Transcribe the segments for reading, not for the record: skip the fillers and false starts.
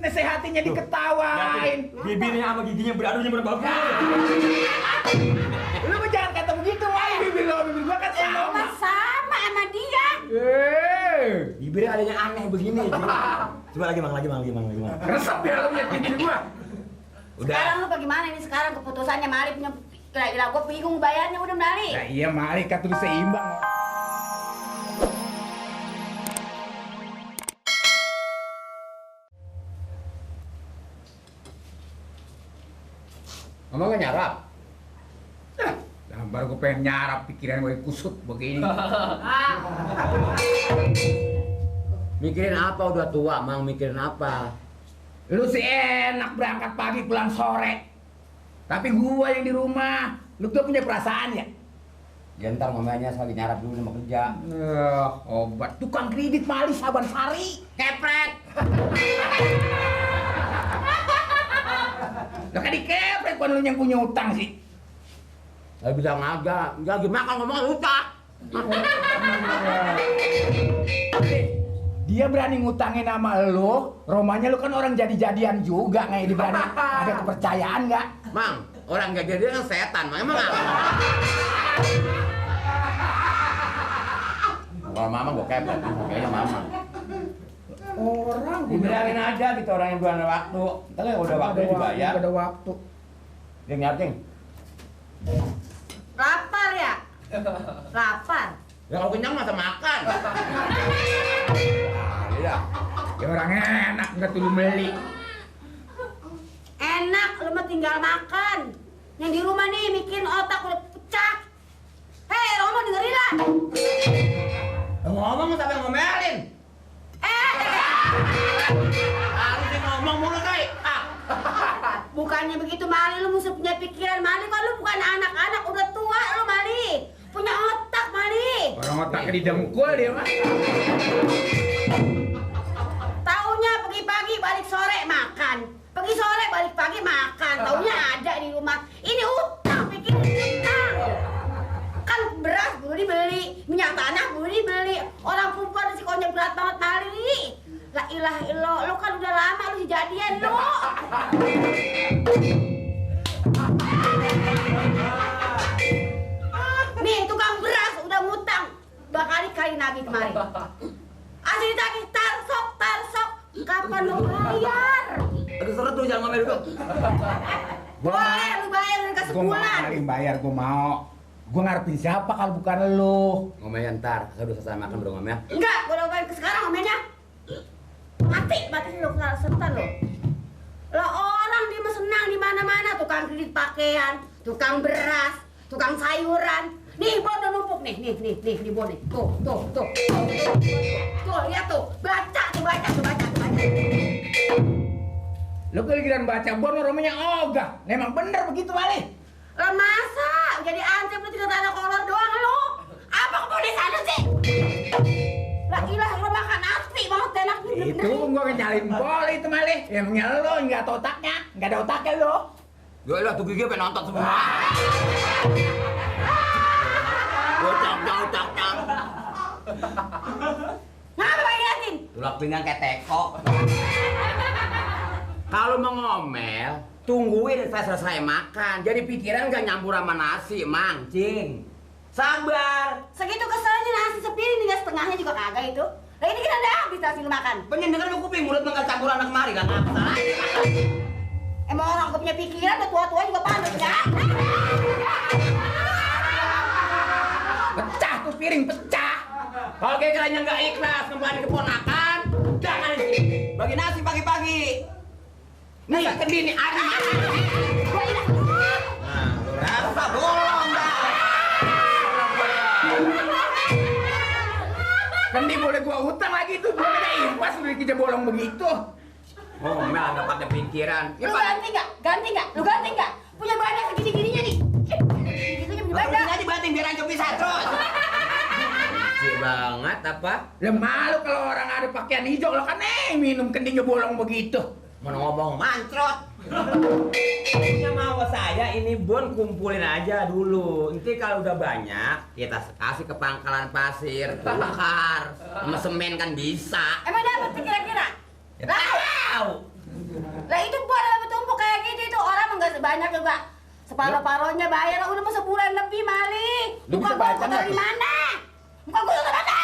Disehatinya diketawain. Bibirnya sama giginya beradunya berbau. Lu mah jangan kata begitu, Wai. Bibir lo bibir gua kan sama. Sama sama dia. Bibirnya ada yang aneh begini. Coba lagi, Mang. Resep ya lu lihat bibir gua. Udah. Sekarang lu bagaimana ini sekarang keputusannya Mari punya gila gua bingung bayarnya udah Mari. Ya iya, Mari kan terus seimbang. Mama gak nyarap? Baru gue pengen nyarap, pikiran gue kusut begini. Mikirin apa udah tua, Mang? Mikirin apa? Lu sih enak berangkat pagi pulang sore. Tapi gua yang di rumah, lu tuh punya perasaan ya? Ya ntar mamanya lagi nyarap dulu mau kerja. Obat tukang kredit Mali Saban Sari. Kepret! Lah kan dikepret kan lu yang punya utang sih. Gak bilang aja, lagi makan ngomong utang. Dia berani ngutangin sama lu, romanya lu kan orang jadi-jadian juga, nggak berani ada kepercayaan nggak? Mang, orang gak jadi kan setan, emang apa? Kalau mama gue kepet, kayaknya mama. Orang Dibilangin aja gitu orang yang belum ada waktu. Ntar ya udah waktu dibayar. Ada waktu. Dia nyarting. Lapar ya? Lapar. Ya kalau kenyang masa makan. Iya. Ya orang enak nggak tuh lu beli. Enak lu mah tinggal makan. Yang di rumah nih mikirin otak udah pecah. Hei, Romo dengerin lah. Ngomong sampai ngomelin. Harusnya ngomong mulu kai. Bukannya begitu Mali, lu mesti punya pikiran Mali. Kalau lu bukan anak-anak, udah tua lu Mali. Punya otak Mali. Orang otaknya didengkul dia mah. Taunya pagi-pagi balik sore makan. Pergi sore balik pagi makan. Taunya ada di rumah. Ini utang, pikirin utang. Kan beras gue dibeli, minyak tanah gue dibeli. Orang perempuan si konyol berat banget Mali. La ilaha illallah, lu kan udah lama lu jadian lu. Nih tukang beras udah ngutang. Berkali-kali nagih kemarin. Asli ditagih tarsok. Kapan lu bayar? Aduh seret tuh jangan ngomel dulu. Boleh lu bayar ke Gua mau sebulan. kali bayar, gua mau. Gua ngarepin siapa kalau bukan lu? Ngomelnya ntar, saya udah selesai makan baru ngomel. Enggak, gua udah bayar ke sekarang ngomongnya. Mati lu setan lo. Lah orang dia mah senang di mana-mana, tukang kredit pakaian, tukang beras, tukang sayuran. Nih, Bon udah numpuk nih, nih, Bon nih. Tuh. Tuh, lihat tuh. Baca. Lu keligiran baca Bon romanya ogah. Memang bener begitu Mali. Lah masa jadi ansip lu tidak ada kolor doang lu? Apa kepolisian lu sih? Lah ilah lu makan asli banget enak nih Itu gua nyalin bol itu Mali. Emangnya lu nggak ada otaknya, nggak ada otaknya lu. Gue lah tuh gigi pengen nonton semua. Ucap. Ngapa ngeliatin? Tulak pinggang kayak teko. Kalau mau ngomel, tungguin saya selesai makan. Jadi pikiran gak nyampur sama nasi, mancing. Sabar. Segitu keselnya nasi sepiring tinggal setengahnya juga kagak itu. Lah ini kan udah habis nasi lu makan. Penyendengan lu kuping, mulut nggak campur anak kemari, gak ngapa. Emang orang gak punya pikiran, udah tua-tua juga pandai ya? Pecah tuh piring, pecah. Kalau kayak kalian nggak ikhlas kembali keponakan, jangan bagi nasi pagi-pagi. Nih, kendini ada. Nah, lu rasa bolong dah. Kendi boleh gua utang lagi tuh, gua ada impas udah kerja bolong begitu. Ngomel nggak pakai pikiran. Lu ganti nggak? Lu ganti nggak? Punya badan segini-gininya nih. Segitunya punya badan. Aja banting biar aja bisa terus. Lucu banget apa? Lah malu kalau orang ada pakaian hijau lo kan minum kendingnya bolong begitu. Mau ngomong mancrot. Punya mau saya ini Bon kumpulin aja dulu. Nanti kalau udah banyak kita kasih ke pangkalan pasir, tukar, sama semen kan bisa. Emang dapat sih kira-kira? Ya, tahu. Lah itu buat dapat tumpuk kayak gitu itu orang enggak sebanyak juga. Separuh-paruhnya bayar udah mau sebulan lebih Malik. Lu bisa Muka gua baca taruh nggak? di mana? Muka gua taruh di mana?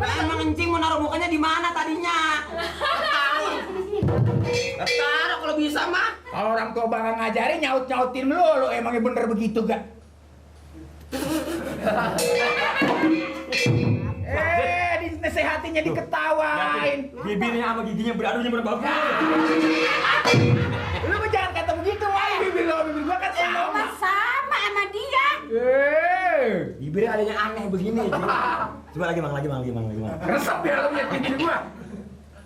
Lah, emang encing mau naruh mukanya di mana tadinya? Tahu. Taruh kalau bisa mah. Kalau orang tua bakal ngajarin nyaut-nyautin lu emangnya bener begitu gak? Dinasehatinya diketawain. Bibirnya sama giginya beradunya berbagus. Lu mah jangan kata begitu, Wai. Bibir lo bibir gua kan sama. Emang sama sama dia. Bibirnya ada yang aneh begini. Coba lagi mang. Resep ya lu lihat bibir gua.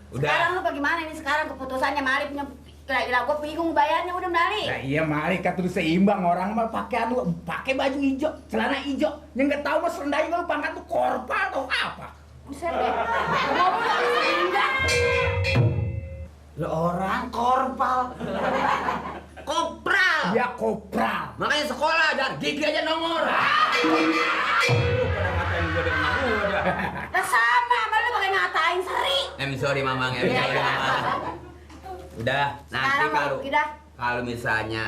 Udah. Sekarang lu bagaimana ini sekarang keputusannya Malik punya kira-kira gua bingung bayarnya udah Malik. Nah iya Mari kan tuh seimbang orang mah pakai baju hijau, celana hijau. Yang nggak tahu mah serendahnya lu pangkat tuh korpal atau apa? Buset deh. Ngomong lagi sehingga. Lo orang korpal. Kopral. Ya kopral. Makanya sekolah dan gigi aja nomor. Pada ngatain gua dari rumah gua dah. Lah sama, sama lu pakai ngatain Seri. Sorry mamang, Iya, sorry iya. mamang. Udah, nanti Sekarang mau kalau pergi dah. kalau misalnya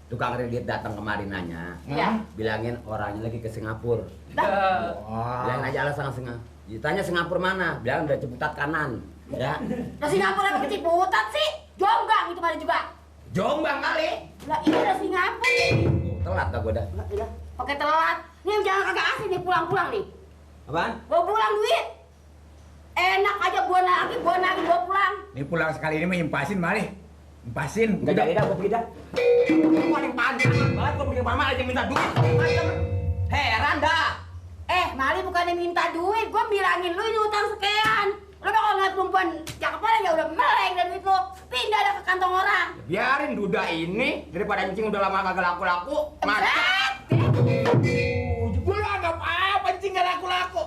tukang kredit datang kemari nanya, Iya. bilangin orangnya lagi ke Singapura. Bilangin Wah. aja alasan Singapura. Ditanya Singapura mana? Bilang udah Ciputat kanan. Ya. Lah Singapura apa Ciputat sih? Jombang itu mana juga. Jombang kali. Lah ini udah Singapura. Telat dah gua dah. Lah, pakai telat. Nih jangan kagak asli nih pulang-pulang nih. Apaan? Bawa pulang duit. Enak aja gua nagih bawa pulang. Ini pulang sekali ini mah impasin Mari. Impasin. Enggak jadi dah, gua pergi dah. Paling panjang banget gua pergi mama aja minta duit. Heran dah. Mali bukannya minta duit, gua bilangin lu ini utang sekian. Lu bakal ngeliat perempuan cakep aja ya udah meleng dan duit lu pindah dah ke kantong orang. Biarin duda ini daripada encing udah lama kagak laku-laku. Macet. Gue lu anggap apa cing gak laku-laku?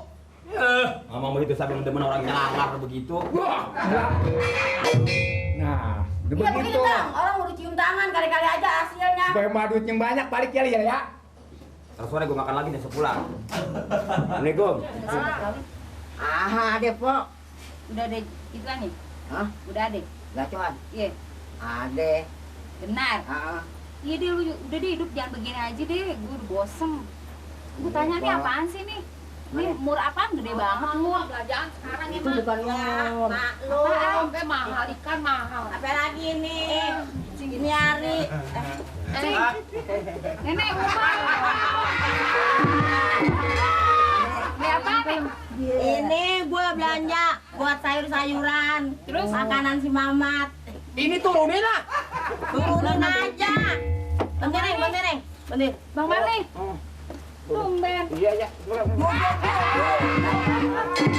Ngomong begitu sambil demen orang ngelangar begitu. Wah. Nah, udah Iya begitu begitu. Tang, orang udah cium tangan kali-kali aja hasilnya. Supaya mah duitnya banyak balik ya ya. Terus sore gue makan lagi nih sepulang. Assalamualaikum. Ada, Pok. Udah ada itu kan nih? Hah? Udah ada? Gacuan? Iya, Ada. benar. Ah, Iya deh, lu udah deh hidup jangan begini aja deh. Gue udah bosen. Gue tanya nih apaan sih nih? Ini mur apaan gede banget mur? Belanjaan sekarang itu bukan mur. Maklum. sampai mahal, ikan mahal. Apa lagi nih? Ini hari. Cing, nenek umar. Ini apa nih? Ini gua belanja buat sayur-sayuran. Terus? Makanan si Mamat. Ini turunin lah. Turunin aja. Bentar, bentar. Bang Mali. Tumben. Iya ya.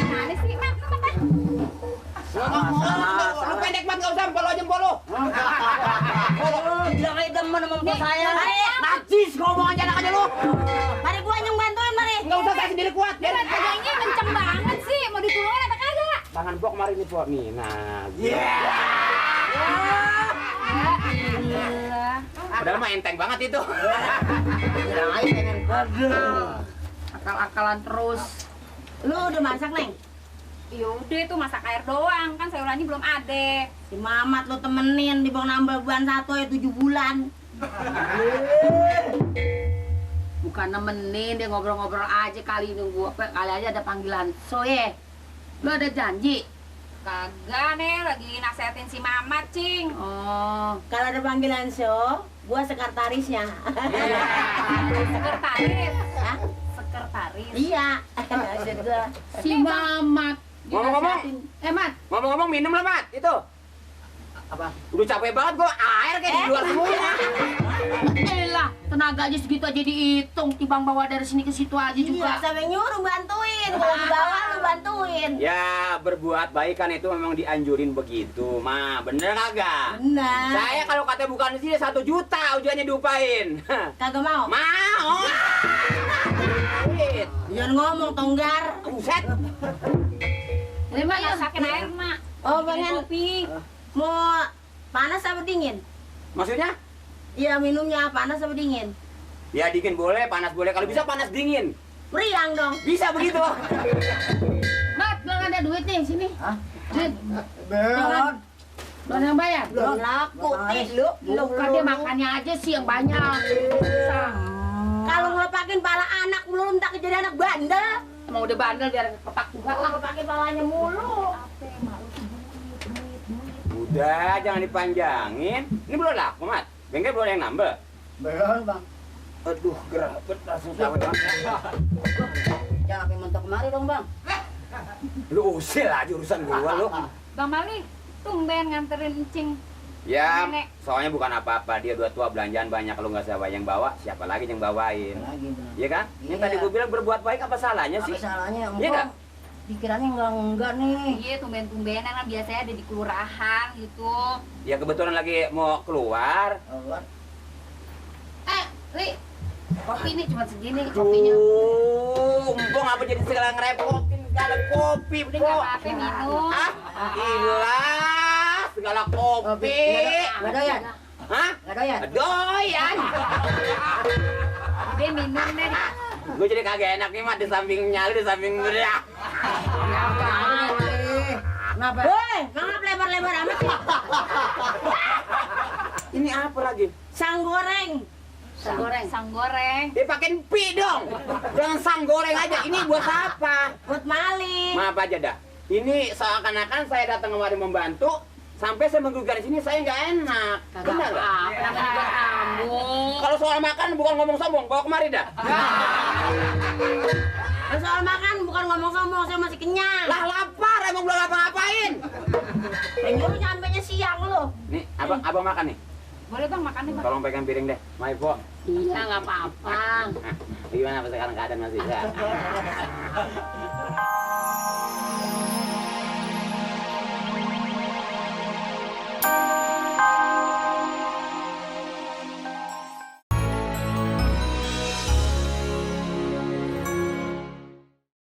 Mana sih, Mak? Lu pendek banget enggak usah jempol lu. Bilang aja demen sama bos saya. Najis ngomong aja anak aja lu. Mari gua yang bantuin, mari. Enggak usah saya sendiri kuat. Dia pegangnya kenceng banget sih. Mau ditolongin apa kagak? Tangan Pok kemarin nih Pok nih. Nah. Alhamdulillah. Padahal mah enteng banget itu. bilang aja pengen kode. Akal-akalan terus. Lu udah masak, Neng? Yaudah itu masak air doang. Kan sayurannya belum ada. Si Mamat lu temenin di bawah nambah bulan 1 ya 7 bulan. Bukan nemenin, dia ngobrol-ngobrol aja kali nunggu apa kali aja ada panggilan. So ye, lu ada janji? Kagak nih, lagi nasehatin si Mamat, Cing. Oh, kalau ada panggilan show, gua sekretarisnya. Sekretaris. Hah? Sekretaris. Iya. Maksud gua. Si Mamat. Ngomong-ngomong. Mat. Ngomong-ngomong minum lah, Mat. Itu. Apa? Udah capek banget gua, air kayak di luar semua. Elah, tenaga aja segitu aja dihitung, timbang bawa dari sini ke situ aja Iya, juga. sampai nyuruh bantuin. Kalau di bawah lu bantuin. Ya, berbuat baik kan itu memang dianjurin begitu, Ma. Bener kagak? Benar. Saya kalau kata bukan sih 1 juta ujiannya diupain. Kagak mau. Mau. Duit. Jangan ngomong tonggar. Buset. Terima ya. Masakin air, Mak. Oh, Bikinin pengen kopi. mau Panas apa dingin? Maksudnya? Iya, minumnya panas apa dingin? Ya dingin boleh, panas boleh. Kalau bisa panas dingin. Meriang dong. Bisa begitu. Mat, belum ada duit nih sini. Hah? Duit. Belum. Belum yang bayar. Belum laku, lu. Lu kan dia makannya aja sih yang banyak. Kalau ngelopakin pala anak mulu, tak jadi anak bandel. Emang udah bandel biar kepak juga. Kalau ngelopakin palanya mulu. Udah, jangan dipanjangin. Ini belum laku, Mat. Bengkel belum yang nambah. Belum, Bang. Aduh, gerabet langsung sawit banget. Jangan sampai mentok kemari dong, Bang. Lu usil aja urusan gua lu. Bang Mali, tumben nganterin encing. Ya, Nenek. soalnya bukan apa-apa. Dia udah tua, belanjaan banyak. Kalau nggak siapa yang bawa, siapa lagi yang bawain. Lagi benar. Iya kan? Yang Iya. tadi gua bilang berbuat baik apa salahnya Apa sih? salahnya? Iya nggak? Pikirannya enggak nih. Iya, tumben-tumbenan kan biasanya ada di kelurahan gitu. Ya kebetulan lagi mau keluar. Allah. Ri, kopi ini cuma segini kopinya. Empong apa jadi segala ngerepotin segala kopi, Udah nggak Pok. apa-apa minum. Ah, ilah, segala kopi. Enggak doyan. Hah? Enggak doyan. Doyan. Udah minum deh. Gue jadi kagak enak nih, Mat, di samping nyali, di samping berak. Kenapa? Woi, ngap lebar-lebar amat sih. Ini apa lagi? Sang goreng. Sang goreng. Sang goreng. Dipakein pi dong. Jangan sang goreng aja. Ini buat apa? Buat maling. Maaf aja dah. Ini seakan-akan saya datang kemari membantu, sampai saya menggugah di sini saya nggak enak. Kagak Benar nggak? apa-apa, namanya juga kamu. Kalau soal makan bukan ngomong sombong, bawa kemari dah. Soal makan bukan ngomong sombong, saya masih kenyang. Lah lapar, emang belum ngapa-ngapain. Nyuruh nyampenya siang lu. Nih, abang makan nih. Boleh bang, makan nih bang. Tolong pegang piring deh. Mai, Po. Iya, nggak apa-apa. Gimana sekarang keadaan masih sehat?